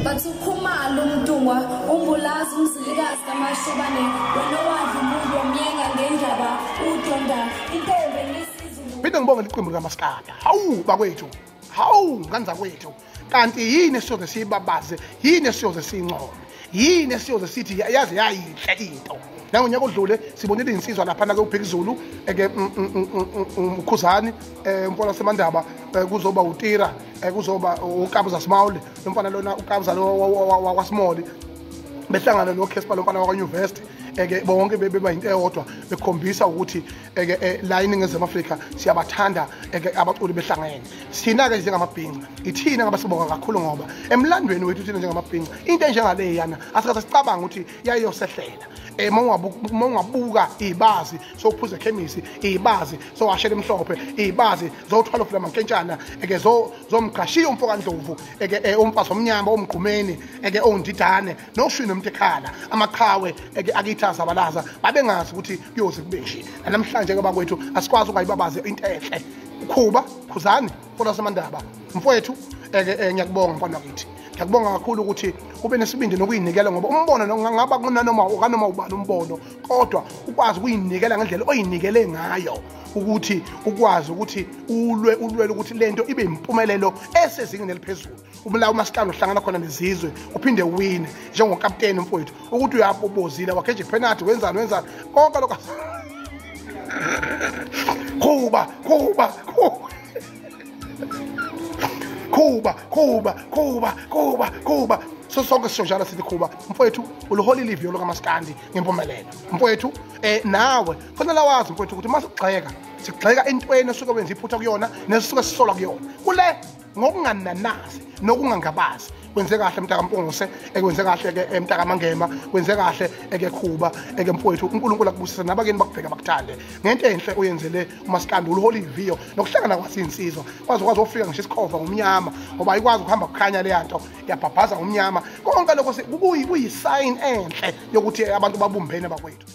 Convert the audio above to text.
Bathi ukhumalo umntungwa umbulazi umzilikazi kaMashobane wena owadla umuntu womyenga ngendaba udonda intombi nesizulu. Phinde ngibonge iqembu likaMaskanda. Hawu bakwethu, hawu nganza kwethu. Kanti yini esiyoze siyibabaze, yini esiyoze siyincome, yini esiyoze sithi yaze yayinhle into. Nangonyaka odlule sibonile insizwa laphana ke uBhekizulu eke uKhuzani umfana waseMandaba, kuzoba uTira, kuzoba uKabuza Small, umfana lona uKabuza lo wakwaSmall, behlangana noCasper lo mfana wakwa-University, eke bonke beba into eyodwa bekhombisa ukuthi eke la iNingizimu Afrika siyabathanda eke abaculi behlangene. Sina ke njengamabhinca ithina ngabasibonga kakhulu ngoba emlandweni wethu thina njengamabhinca into enjengale yana asikaze sicabanga ukuthi yayiyosehlela. Uma ungabuka ibazi sokuphuza ekhemisi, ibazi sowashela emhlophe, ibazi zothwala ufula mankentshana eke zomgashiya umfo kaNdlovu eke umfazi omnyama omgqumeni eke ondidane noshwini nomtekhala amaqhawe eke akithi azabalaza babengazi ukuthi kuyoze kube nje. Namhlanje ke bakwethu asikwazi ungayibabaze into enhle. Khuba Khuzani mfana waseMandaba mfowethu eke ngiyakubonga mfana wakithi. Ngiyakubonga kakhulu ukuthi ube nesibindi nokuyinikela ngoba umbono ngaba kunanoma kanoma ubani umbono, kodwa ukwazi ukuyinikela ngendlela oyinikele ngayo ukuthi ukwazi ukuthi ulwe ulwele ukuthi lento ibe impumelelo esezingeni eliphezulu. Ubulawa umasikandi uhlangana khona nezizwe uphinde wine njengokapteni mfowethu ukuthi uyabobozile wakheje penalty wenzani wenzani konke lokho. Khuba Khuba Khuba Khuba Khuba Khuba Khuba Khuba, so sonke sisho sithi Khuba mfowethu uliholile iviyo likaMaskandi ngempumelelo mfowethu. Nawe kufanele wazi mfowethu ukuthi masigxeka sigxeka entweni esuke wenza iphutha kuyona nesisuke sisola kuyona kule ngokungananazi nokungangabazi. Wenze kahle mntaka Mpungose, ekwenze kahle ke mntaka Mangema, wenze kahle eke Khuba eke mfowethu. uNkulunkulu akubusise nabakeni bakubheka bakuthande ngento enhle oyenzele uMaskandi ulihola iviyo nokuhlangana kwasinsizwa kwazi kwazi ofika ngisho isikhova ngomnyama ngoba ayikwazi ukuhamba kukhanya le yanto yabhabhaza ngomnyama. Konke lokho kuyi-sign enhle yokuthi abantu babumbene bakwethu.